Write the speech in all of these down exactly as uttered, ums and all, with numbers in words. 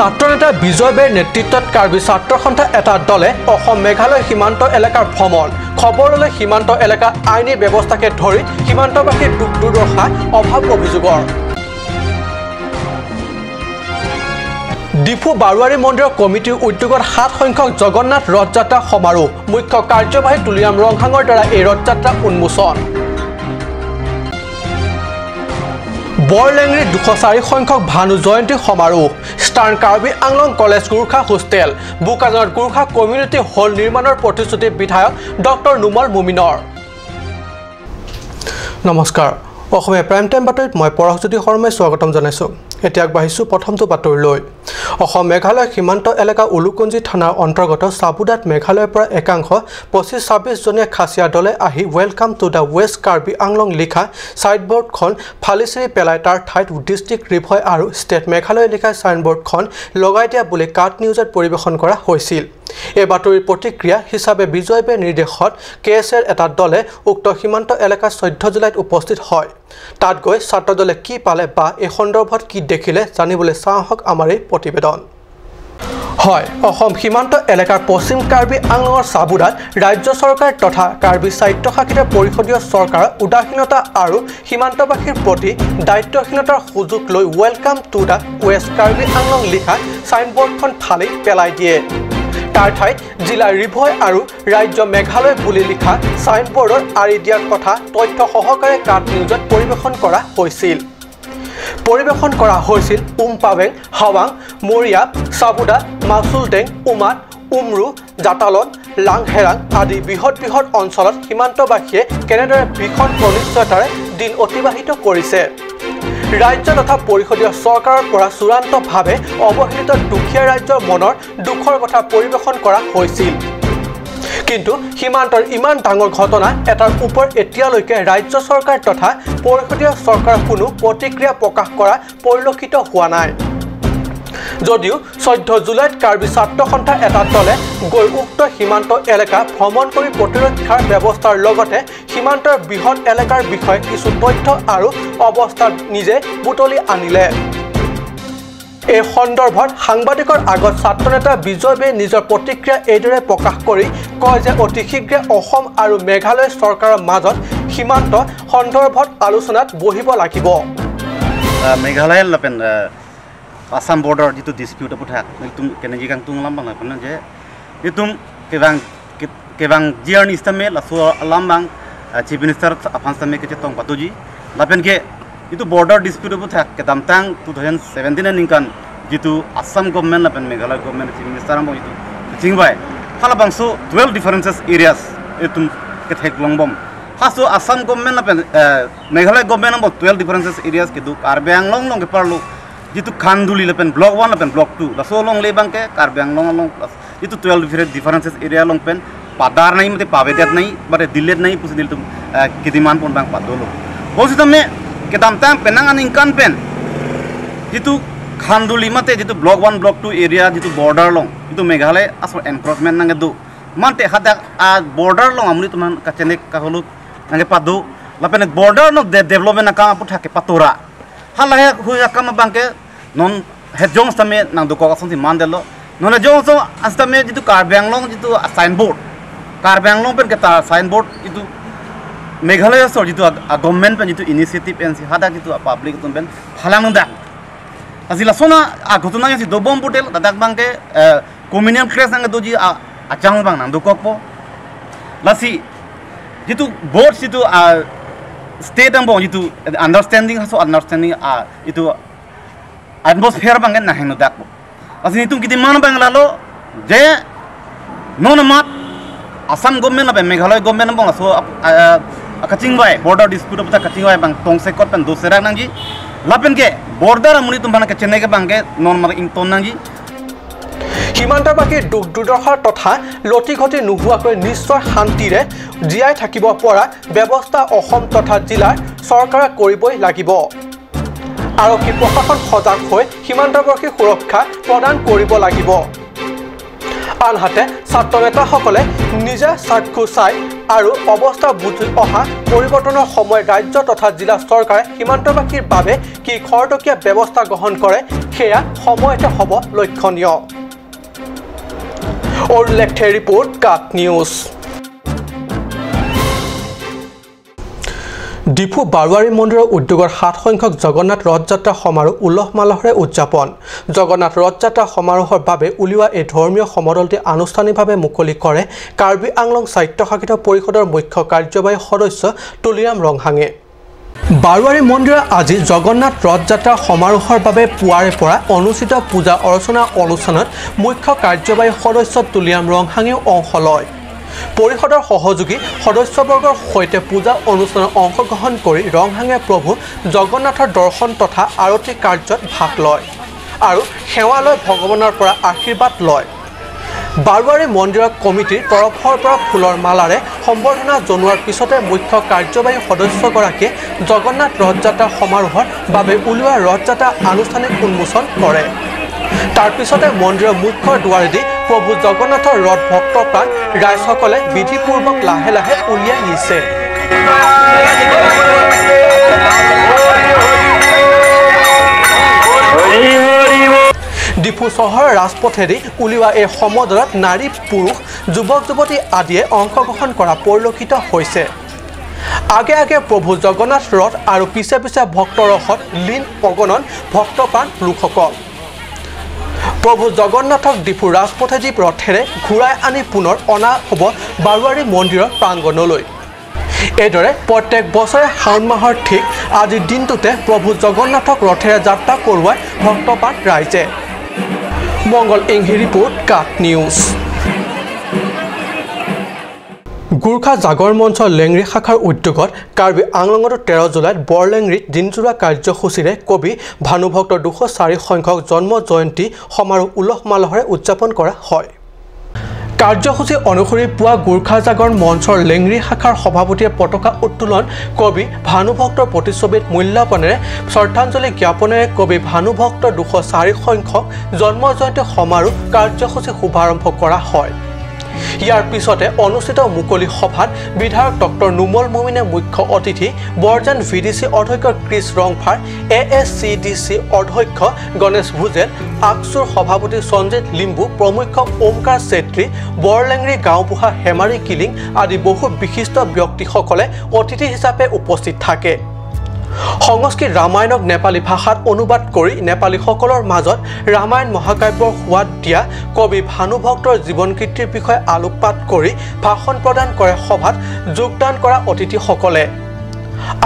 ছাত্ৰনেতা বিজয় বেৰ নেতৃত্বত কাৰ্বি ছাত্ৰ সন্থা এটা দলে অসম মেঘালয় সীমান্ত এলেকাৰ ভ্ৰমণ। খবৰ ললে সীমান্ত এলেকা আইনী ব্যৱস্থাকে ধৰি সীমান্তবাসীৰ দুখ দুৰ্দশা, অভাৱ অভিযোগৰ। ডিফু বাৰোৱাৰী মন্দিৰৰ কমিটিৰ উদ্যোগত সাত সংখ্যক জগন্নাথ ৰথযাত্ৰা সমাৰোহ। মুখ্য কাৰ্যবাহী তুলিৰাম ৰংহাঙৰ দ্বাৰা এই ৰথযাত্ৰা উন্মোচন। বৰলেংৰিত দুশ চাৰি সংখ্যক ভানু জয়ন্তী সমাৰোহ। ষ্টাৰ্ণ কাৰ্বি আংলং কলেজ গোৰ্খা হোষ্টেল। বোকাজানত গোৰ্খা কমিউনিটি হল নিৰ্মাণৰ প্ৰতিশ্ৰুতি বিধায়ক ডক্টৰ নুমল মুমিনৰ। নমস্কাৰ, অসমীয়া প্ৰাইম টাইম বাতৰিত মই পৰশজ্যোতি শৰ্মাই স্বাগতম জনাইছো। এতিয়া আগবাঢ়িছো প্ৰথমটো বাতৰিলৈ। অসম মেঘালয় সীমান্ত এলেকা উলুকুঞ্জি থানাৰ অন্তৰ্গত চাবুদাত মেঘালয়ৰ পৰা একাংশ পঁচিছ ছাব্বিছ জনীয়া খাচীয়া দলে আহি "Welcome to the West Karbi Anglong" লিখা ছাইনবৰ্ডখন ফালি চিৰি পেলাই তাৰ ঠাইত ডিষ্ট্ৰিক্ট ৰিভয় আৰু ষ্টেট মেঘালয় লিখা ছাইনবৰ্ডখন লগাই দিয়া বুলি কাট নিউজত পৰিৱেশন কৰা হৈছিল। এই বাতৰিৰ প্ৰতিক্ৰিয়া হিচাপে বিজয় বেৰ নিৰ্দেশত কে এছ এৰ এটা দলে উক্ত সীমান্ত এলেকাত চৈধ্য জুলাইত উপস্থিত হয়। তাত গৈ ছাত্ৰ দলে কি পালে বা এই সন্দৰ্ভত কি দেখিলে জানিবলৈ চাওঁ আহক আমাৰ এই প্ৰতিবেদন। হয়, অসম সীমান্ত এলেকাৰ পশ্চিম কাৰ্বি আংলঙৰ চাবুদাত ৰাজ্য চৰকাৰ তথা কাৰ্বি স্বায়ত্তশাসিত পৰিষদীয় চৰকাৰৰ উদাসীনতা আৰু সীমান্তবাসীৰ প্ৰতি দায়িত্বহীনতাৰ সুযোগ লৈ "Welcome to the West Karbi Anglong" লিখা ছাইনবৰ্ডখন ফালি পেলাই দিয়ে। তাৰ ঠাইত জিলা ৰিভয় আৰু ৰাজ্য মেঘালয় বুলি লিখা ছাইনবৰ্ডৰ আঁৰি দিয়াৰ কথা তথ্য সহকাৰে কাট নিউজত পৰিৱেশন কৰা হৈছিল। পৰিৱেশন কৰা হৈছিল উম পাবেং, হাৱাং, মৰিয়া, চাবুদা, মাচুলডেং, উমাত, উমৰু, জাতালন, লাংহেৰাং আদি বৃহৎ বৃহৎ অঞ্চলত সীমান্তবাসীয়ে কেনেদৰে ভীষণ অনিশ্চয়তাৰে দিন অতিবাহিত কৰিছে। ৰাজ্য তথা পৰিষদীয় চৰকাৰৰ পৰা চূড়ান্তভাৱে অৱহেলিত দুখীয়া ৰাইজৰ মনৰ দুখৰ কথা পৰিৱেশন কৰা হৈছিল। কিন্তু সীমান্তৰ ইমান ডাঙৰ ঘটনা এটাৰ ওপৰত এতিয়ালৈকে ৰাজ্য চৰকাৰ তথা পৰিষদীয় চৰকাৰৰ কোনো প্ৰতিক্ৰিয়া প্ৰকাশ কৰা পৰিলক্ষিত হোৱা নাই। যদিও চৈধ্য জুলাইত কাৰ্বি ছাত্ৰ সন্থা এটা দলে গৈ উক্ত সীমান্ত এলেকা ভ্ৰমণ কৰি প্ৰতিৰক্ষাৰ ব্যৱস্থাৰ লগতে সীমান্তৰ বৃহৎ এলেকাৰ বিষয়ে কিছু তথ্য আৰু অৱস্থা নিজে বুটলি আনিলে। এই সন্দৰ্ভত সাংবাদিকৰ আগত ছাত্ৰনেতা বিজয় বেয়ে নিজৰ প্ৰতিক্ৰিয়া এইদৰে প্ৰকাশ কৰি কয় যে অতি শীঘ্ৰে অসম আৰু মেঘালয় চৰকাৰৰ মাজত সীমান্ত সন্দৰ্ভত আলোচনাত বহিব লাগিব। Ah, Meghalaya lapen ah, Assam border jitu dispute aputhak nelitum keningje kangtung alam abang lapen je itum kevang ke- kevangji arni sitame laso alam abang ah, Chief Minister aphan sitame kechetong patuji lapen ke itum border dispute aputhak kedamtang two thousand seventeen aningkan jitu Assam government lapen Meghalaya government Chief Minister angbong jitu kachingvai halabangso twelve differences areas itum ketheklongbom. Halaso Assam government lapen eh, Meghalaya government angbong twelve differences areas kedo Karbi Anglong along keparlo jitu Khanduli lapen block one lapen block two laso alongle abangke Karbi Anglong along plus jitu twelve different differences area along pen padar nangji mate pavedet nangji mate dilet nangji pusi nelitum eh, kedemand pon abang padolo. Bonsitame kedamtang penang aningkan pen jitu Khanduli mate jitu block one block two area jitu border along jitu Meghalaya aso encroachment nangkedo mate hadak a border along amonit atum aphan kachenek kaholuk nangkepado lapen border along de- development akam aputhak kepatora. Halahei hui akam abangke non hejong sitame nangdokok asonsi mandetlo. Non hejong so sitame jitu Karbi Anglong jitu signboard, Karbi Anglong pen keta signboard jitu Meghalaya sor jitu a- a government pen jitu initiative pensi hadak jitu a public atum pen phalang nangdak. Lasi lason a ghotona jongsi dobom putel ladak abangke eh, communal clash nangdoji a- achang abang nangdokokpo. Lasi jitu both jitu ah, state angbong jitu understanding halaso understanding ah, jitu atmosphere abangke nanghengnodakpo. Lasi nelitum kedemand abang lalo je non amat Assam government lapen Meghalaya government angbong laso ah, ah, kachingvai border dispute aputhak kachingvai abang tongsekot pen doserak nangji lapen ke border amonit atum aphan kachenek abangke non mar ington nangji. সীমান্তবাসীৰ দুখ দুৰ্দশা তথা লতি ঘটি নোহোৱাকৈ নিশ্চয় শান্তিৰে জীয়াই থাকিব পৰা ব্যৱস্থা অসম তথা জিলাৰ চৰকাৰে কৰিবই লাগিব। আৰক্ষী প্ৰশাসন সজাগ হৈ সীমান্তবাসীৰ সুৰক্ষা প্ৰদান কৰিব লাগিব। আনহাতে ছাত্ৰ নেতাসকলে নিজে চাক্ষুষ চাই আৰু অৱস্থা বুজি অহা পৰিৱৰ্তনৰ সময় ৰাজ্য তথা জিলা চৰকাৰে সীমান্তবাসীৰ বাবে কি খৰতকীয়া ব্যৱস্থা গ্ৰহণ কৰে, সেয়া সময়তে হ'ব লক্ষণীয়। অৰুণ লেকথেৰ ৰিপৰ্ট, কাট নিউজ। ডিফু বাৰোৱাৰী মন্দিৰৰ উদ্যোগত সাত সংখ্যক জগন্নাথ ৰথযাত্ৰা সমাৰোহ উলহ মালহেৰে উদযাপন। জগন্নাথ ৰথযাত্ৰা সমাৰোহৰ বাবে উলিওৱা এই ধৰ্মীয় সমদলটি আনুষ্ঠানিকভাৱে মুকলি কৰে কাৰ্বি আংলং স্বায়ত্তশাসিত পৰিষদৰ মুখ্য কাৰ্যবাহী সদস্য তুলিৰাম ৰংহাঙে। বাৰোৱাৰী মন্দিৰত আজি জগন্নাথ ৰথযাত্ৰা সমাৰোহৰ বাবে পুৱাৰে পৰা অনুষ্ঠিত পূজা অৰ্চনা অনুষ্ঠানত মুখ্য কাৰ্যবাহী সদস্য তুলিৰাম ৰংহাঙেও অংশ লয়। পৰিষদৰ সহযোগী সদস্যবৰ্গৰ সৈতে পূজা অনুষ্ঠানত অংশগ্ৰহণ কৰি ৰংহাঙে প্ৰভু জগন্নাথৰ দৰ্শন তথা আৰতি কাৰ্যত ভাগ লয় আৰু সেৱা লৈ ভগৱানৰ পৰা আশীৰ্বাদ লয়। বাৰোৱাৰী মন্দিৰৰ কমিটিৰ তৰফৰ পৰা ফুলৰ মালাৰে সম্বৰ্ধনা জনোৱাৰ পিছতে মুখ্য কাৰ্যবাহী সদস্যগৰাকীয়ে জগন্নাথ ৰথযাত্ৰা সমাৰোহৰ বাবে উলিওৱা ৰথযাত্ৰা আনুষ্ঠানিক উন্মোচন কৰে। তাৰ পিছতে মন্দিৰৰ মুখ্য দুৱাৰেদি প্ৰভু জগন্নাথৰ ৰথ ভক্তপ্ৰাণ ৰাইজসকলে বিধিপূৰ্বক লাহে লাহে উলিয়াই নিছে। ডিফু চহৰৰ ৰাজপথেদি উলিওৱা এই সমদলত নাৰী, পুৰুষ, যুৱক যুৱতী আদিয়ে অংশগ্ৰহণ কৰা পৰিলক্ষিত হৈছে। আগে আগে প্ৰভু জগন্নাথ ৰথ আৰু পিছে পিছে ভক্তৰ ৰসত লীন অগণন ভক্তপ্ৰাণ লোকসকল। প্ৰভু জগন্নাথক ডিফু ৰাজপথেদি ৰথেৰে ঘূৰাই আনি পুনৰ অনা হ'ব বাৰোৱাৰী মন্দিৰৰ প্ৰাংগণলৈ। এইদৰে প্ৰত্যেক বছৰে শাওণ মাহৰ ঠিক আজিৰ দিনটোতে প্ৰভু জগন্নাথক ৰথেৰে যাত্ৰা কৰোৱাই ভক্তপ্ৰাণ ৰাইজে। মংগল ইংহি ৰিপৰ্ট, কাট নিউজ। গোৰ্খা জাগৰ মঞ্চৰ লেংৰি শাখাৰ উদ্যোগত কাৰ্বি আংলঙতো তেৰ জুলাইত বৰলেংৰিত দিনজোৰা কাৰ্যসূচীৰে কবি ভানুভক্ত দুশ চাৰি সংখ্যক জন্ম জয়ন্তী সমাৰোহ উলহ মালহেৰে উদযাপন কৰা হয়। কাৰ্যসূচী অনুসৰি পুৱা গোৰ্খা জাগৰণ মঞ্চৰ লেংৰি শাখাৰ সভাপতিয়ে পতাকা উত্তোলন, কবি ভানুভক্তৰ প্ৰতিচ্ছবিত মূল্যাপনেৰে শ্ৰদ্ধাঞ্জলি জ্ঞাপনেৰে কবি ভানুভক্ত দুশ চাৰি সংখ্যক জন্ম জয়ন্তী সমাৰোহ কাৰ্যসূচী শুভাৰম্ভ কৰা হয়। ইয়াৰ পিছতে অনুষ্ঠিত মুকলি সভাত বিধায়ক ডক্টৰ নুমল মমিনে মুখ্য অতিথি, বৰজান ভি ডি চি অধ্যক্ষ ক্ৰিছ ৰংফাৰ, এ এ চি ডি চি অধ্যক্ষ গণেশ ভুজেল, আকচুৰ সভাপতি সঞ্জিত লিম্বু, প্ৰমুখ্য ওমকাৰ চেত্ৰী, বৰলেংৰি গাঁওবুঢ়া হেমাৰী কিলিং আদি বহু বিশিষ্ট ব্যক্তিসকলে অতিথি হিচাপে উপস্থিত থাকে। সংস্কৃত ৰামায়ণক নেপালী ভাষাত অনুবাদ কৰি নেপালীসকলৰ মাজত ৰামায়ণ মহাকাব্যৰ সোৱাদ দিয়া কবি ভানুভক্তৰ জীৱন কীৰ্তিৰ বিষয়ে আলোকপাত কৰি ভাষণ প্ৰদান কৰে সভাত যোগদান কৰা অতিথিসকলে।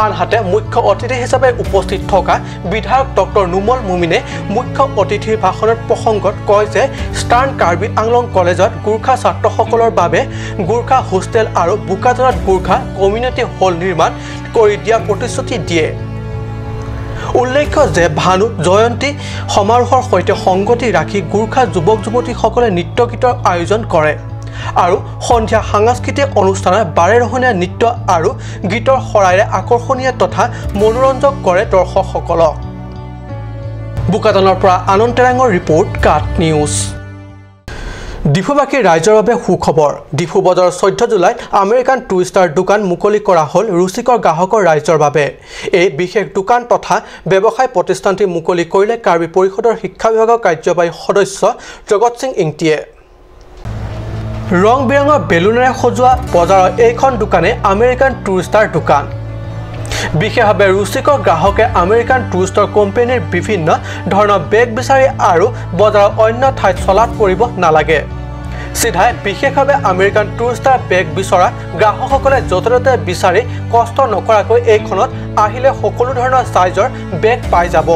আনহাতে মুখ্য অতিথি হিচাপে উপস্থিত থকা বিধায়ক ডক্টৰ নুমল মমিনে মুখ্য অতিথিৰ ভাষণৰ প্ৰসংগত কয় যে ইষ্টাৰ্ণ কাৰ্বি আংলং কলেজত গোৰ্খা ছাত্ৰসকলৰ বাবে গোৰ্খা হোষ্টেল আৰু বোকাজানত গোৰ্খা কমিউনিটি হল নিৰ্মাণ কৰি দিয়াৰ প্ৰতিশ্ৰুতি দিয়ে। উল্লেখ্য যে ভানু জয়ন্তী সমাৰোহৰ সৈতে সংগতি ৰাখি গোৰ্খা যুৱক যুৱতীসকলে নৃত্য গীতৰ আয়োজন কৰে আৰু সন্ধিয়া সাংস্কৃতিক অনুষ্ঠানত বাৰেৰহণীয়া নৃত্য আৰু গীতৰ শৰাইৰে আকৰ্ষণীয় তথা মনোৰঞ্জক কৰে দৰ্শকসকলক। বোকাজানৰ পৰা আনন্দ তেৰাঙৰ ৰিপৰ্ট, কাট নিউজ। ডিফুবাসী ৰাইজৰ বাবে সুখবৰ। ডিফু বজাৰৰ চৈধ্য জুলাইত আমেৰিকান টুৰিষ্টাৰ দোকান মুকলি কৰা হ'ল ৰুচিকৰ গ্ৰাহকৰ ৰাইজৰ বাবে। এই বিশেষ দোকান তথা ব্যৱসায় প্ৰতিষ্ঠানটি মুকলি কৰিলে কাৰ্বি পৰিষদৰ শিক্ষা বিভাগৰ কাৰ্যবাহী সদস্য জগত সিং ইংতিয়ে। ৰং বিৰঙৰ বেলুনেৰে সজোৱা বজাৰৰ এইখন দোকানে আমেৰিকান টুৰিষ্টাৰ দোকান। বিশেষভাৱে ৰুচিকৰ গ্ৰাহকে আমেৰিকান টুৰিষ্টৰ কোম্পানীৰ বিভিন্ন ধৰণৰ বেগ বিচাৰি আৰু বজাৰৰ অন্য ঠাইত চলাত পৰিব নালাগে। চিধাই বিশেষভাৱে আমেৰিকান টুৰিষ্টাৰ বেগ বিচৰা গ্ৰাহকসকলে য'তে ত'তে বিচাৰি কষ্ট নকৰাকৈ এইখনত আহিলে সকলো ধৰণৰ চাইজৰ বেগ পাই যাব।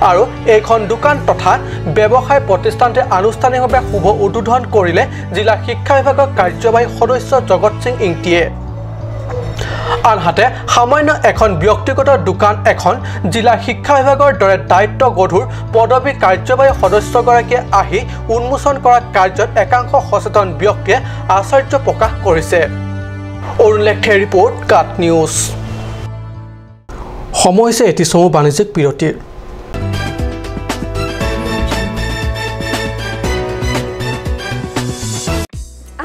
আৰু এইখন দোকান তথা ব্যৱসায় প্ৰতিষ্ঠানটি আনুষ্ঠানিকভাৱে শুভ উদ্বোধন কৰিলে জিলা শিক্ষা বিভাগৰ কাৰ্যবাহী সদস্য জগত সিং ইংতিয়ে। আনহাতে সামান্য এখন ব্যক্তিগত দোকান এখন জিলা শিক্ষা বিভাগৰ দৰে দায়িত্ব গধুৰ পদবী কাৰ্যবাহী সদস্যগৰাকীয়ে আহি উন্মোচন কৰা কাৰ্যত একাংশ সচেতন ব্যক্তিয়ে আশ্চৰ্য প্ৰকাশ কৰিছে। অৰুণ লেকথেৰ ৰিপৰ্ট, কাট নিউজ। সময় হৈছে এটি চমু বাণিজ্যিক বিৰতিৰ।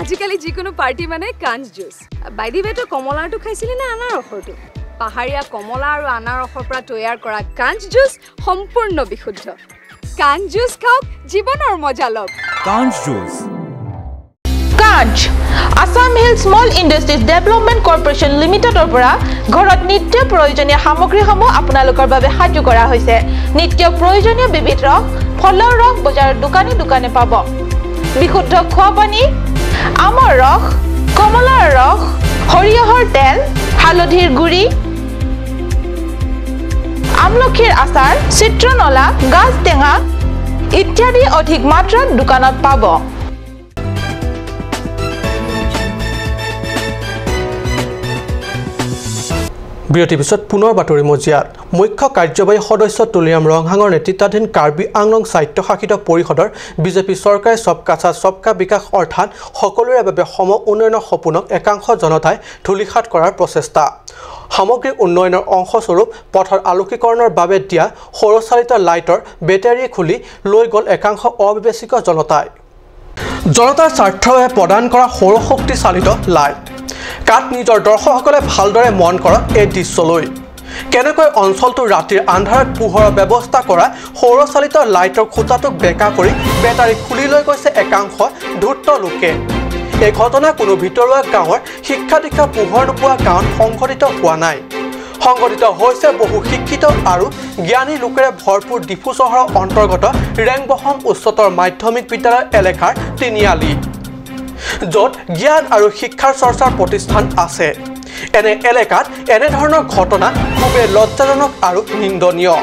আজিকালি এই যিকোনো পাৰ্টি মানে কাঞ্চ জুচ। বাই দি ৱে, তই কমলাৰটো খাইছিলি নে আনাৰসৰটো? পাহাৰীয়া কমলা আৰু আনাৰসৰ পৰা তৈয়াৰ কৰা কাঞ্চ জুচ সম্পূৰ্ণ বিশুদ্ধ। কাঞ্চ জুচ খাওক, জীৱনৰ মজা লওক। কাঞ্চ জুচ। কাঞ্চ, Assam hill small industries development corporation লিমিটেডৰ পৰা ঘৰত নিত্য প্ৰয়োজনীয় সামগ্ৰীসমূহ আপোনালোকৰ বাবে সাজু কৰা হৈছে। নিত্য প্ৰয়োজনীয় বিবিধ ৰস, ফলৰ ৰস বজাৰৰ দোকানে দোকানে পাব। বিশুদ্ধ খোৱা পানী, আমৰ ৰস, কমলাৰ ৰস, সৰিয়হৰ তেল, হালধিৰ গুড়ি, আমলখিৰ আচাৰ, চিত্ৰনলা, গাজ টেঙা ইত্যাদি অধিক মাত্ৰাত দোকানত পাব। বিৰতিৰ পিছত পুনৰ বাতৰি মজিয়াত। মুখ্য কাৰ্যবাহী সদস্য তুলিৰাম ৰংহাঙৰ নেতৃত্বাধীন কাৰ্বি আংলং স্বায়ত্তশাসিত পৰিষদৰ বিজেপি চৰকাৰে সবকা সাথ সবকা বিকাশ অৰ্থাৎ সকলোৰে বাবে সম উন্নয়নৰ সপোনক একাংশ জনতাই ধূলিসাৎ কৰাৰ প্ৰচেষ্টা। সামগ্ৰিক উন্নয়নৰ অংশস্বৰূপ পথৰ আলোকীকৰণৰ বাবে দিয়া সৌৰচালিত লাইটৰ বেটাৰী খুলি লৈ গ'ল একাংশ অবিবেচিত জনতাই। জনতাৰ স্বাৰ্থৰ বাবে প্ৰদান কৰা সৌৰশক্তি চালিত লাইট। কাট নিজৰ দৰ্শকসকলে ভালদৰে মন কৰক এই দৃশ্যলৈ। কেনেকৈ অঞ্চলটো ৰাতিৰ আন্ধাৰত পোহৰৰ ব্যৱস্থা কৰা সৌৰচালিত লাইটৰ খুঁটাটোক বেকা কৰি বেটাৰী খুলি লৈ গৈছে একাংশ ধূৰ্ত লোকে। এই ঘটনা কোনো ভিতৰুৱা গাঁৱৰ শিক্ষা দীক্ষা পোহৰ নোপোৱা গাঁৱত সংঘটিত হোৱা নাই। সংঘটিত হৈছে বহু শিক্ষিত আৰু জ্ঞানী লোকেৰে ভৰপূৰ ডিফু চহৰৰ অন্তৰ্গত ৰেংবহম উচ্চতৰ মাধ্যমিক বিদ্যালয় এলেকাৰ তিনিআলি, য'ত জ্ঞান আৰু শিক্ষাৰ চৰ্চাৰ প্ৰতিষ্ঠান আছে। এনে এলেকাত এনেধৰণৰ ঘটনা খুবেই লজ্জাজনক আৰু নিন্দনীয়।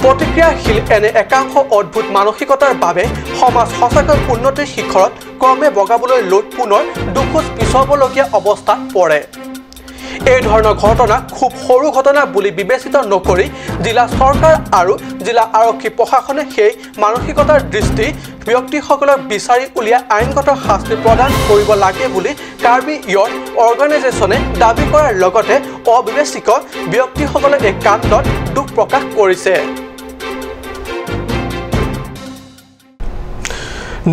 প্ৰতিক্ৰিয়াশীল এনে একাংশ অদ্ভুত মানসিকতাৰ বাবে সমাজ সঁচাকৈ উন্নতিৰ শিখৰত ক্ৰমে বগাবলৈ লৈ পুনৰ দুখোজ পিছুৱাবলগীয়া অৱস্থাত পৰে। এই ধৰণৰ ঘটনা খুব সৰু ঘটনা বুলি বিবেচিত নকৰি জিলা চৰকাৰ আৰু জিলা আৰক্ষী প্ৰশাসনে সেই মানসিকতাৰ দৃষ্টি ব্যক্তিসকলক বিচাৰি উলিয়াই আইনগত শাস্তি প্ৰদান কৰিব লাগে বুলি কাৰ্বি য়থ অৰ্গেনাইজেশ্যনে দাবী কৰাৰ লগতে অবিবেচিত ব্যক্তিসকলে এই কাণ্ডত দুখ প্ৰকাশ কৰিছে।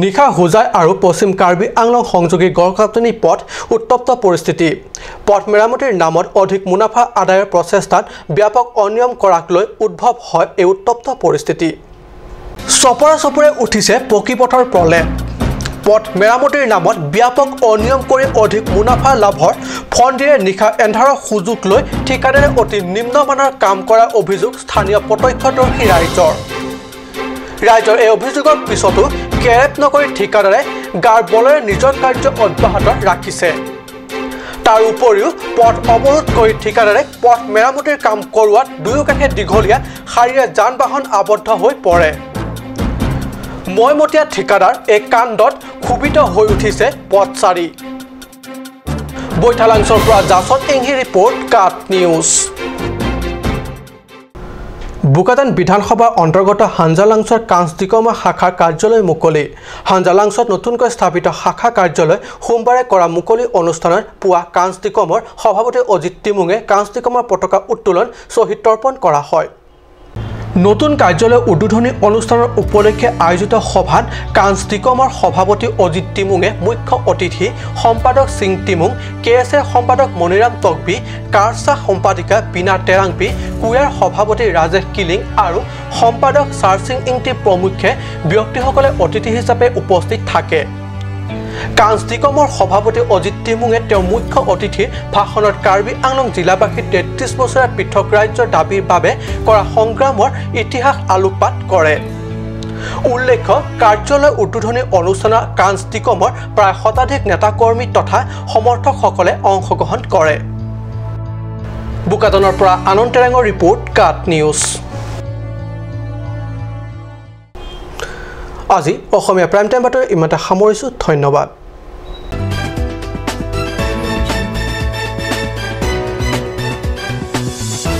নিশা হোজাই আৰু পশ্চিম কাৰ্বি আংলং সংযোগী গড়কাপ্তানি পথ উত্তপ্ত পৰিস্থিতি। পথ মেৰামতিৰ নামত অধিক মুনাফা আদায়ৰ প্ৰচেষ্টাত ব্যাপক অনিয়ম কৰাক লৈ উদ্ভৱ হয় এই উত্তপ্ত পৰিস্থিতি। চপৰা চপৰে উঠিছে পকী পথৰ প্ৰলেপ। পথ মেৰামতিৰ নামত ব্যাপক অনিয়ম কৰি অধিক মুনাফা লাভৰ ফন্দিৰে নিশা এন্ধাৰৰ সুযোগ লৈ ঠিকাদাৰে অতি নিম্নমানৰ কাম কৰাৰ অভিযোগ স্থানীয় প্ৰত্যক্ষদৰ্শী ৰাইজৰ। ৰাইজৰ এই অভিযোগৰ পিছতো কেৰেপ নকৰি ঠিকাদাৰে গাৰ বলেৰে নিজৰ কাৰ্য অব্যাহত ৰাখিছে। তাৰ উপৰিও পথ অৱৰোধ কৰি ঠিকাদাৰে পথ মেৰামতিৰ কাম কৰোৱাত দুয়োকাষে দীঘলীয়া শাৰীৰে যান বাহন আবদ্ধ হৈ পৰে। ময়মতীয়া ঠিকাদাৰ এই কাণ্ডত ক্ষোভিত হৈ উঠিছে পথচাৰী। বৈঠালাংচৰ পৰা জাছত ইংহি ৰিপৰ্ট, কাট নিউজ। বোকাজান বিধানসভাৰ অন্তৰ্গত হাঞ্জালাংচৰ কাঞ্চ দিকমৰ শাখাৰ কাৰ্যালয় মুকলি। হাঞ্জালাংচত নতুনকৈ স্থাপিত শাখা কাৰ্যালয় সোমবাৰে কৰা মুকলি অনুষ্ঠানত পুৱা কাঞ্চ দিকমৰ সভাপতি অজিত টিমুঙে কাঞ্চ দিকমৰ পতাকা উত্তোলন, শ্বহীদ তৰ্পণ কৰা হয়। নতুন কাৰ্যালয় উদ্বোধনী অনুষ্ঠানৰ উপলক্ষে আয়োজিত সভাত কাঞ্চ দিকমৰ সভাপতি অজিত টিমুঙে মুখ্য অতিথি, সম্পাদক সিং টিমুং, কে এছ এ সম্পাদক মণিৰাম তকবি, কাৰ্চা সম্পাদিকা বীণা টেৰাংপী, কুয়াৰ সভাপতি ৰাজেশ কিলিং আৰু সম্পাদক চাৰচিং ইংতি প্ৰমুখ্যে ব্যক্তিসকলে অতিথি হিচাপে উপস্থিত থাকে। কাঞ্চ দিকমৰ সভাপতি অজিত টিমুঙে তেওঁৰ মুখ্য অতিথিৰ ভাষণত কাৰ্বি আংলং জিলাবাসীৰ তেত্ৰিশ বছৰীয়া পৃথক ৰাজ্যৰ দাবীৰ বাবে কৰা সংগ্ৰামৰ ইতিহাস আলোকপাত কৰে। উল্লেখ্য, কাৰ্যালয় উদ্বোধনী অনুষ্ঠানত কাঞ্চ দিকমৰ প্ৰায় শতাধিক নেতাকৰ্মী তথা সমৰ্থকসকলে অংশগ্ৰহণ কৰে। বোকাজানৰ পৰা আনন্দ তেৰাঙৰ ৰিপৰ্ট, কাট নিউজ। আজি অসমীয়া প্ৰাইম টাইম বাতৰি ইমানতে সামৰিছো। ধন্যবাদ।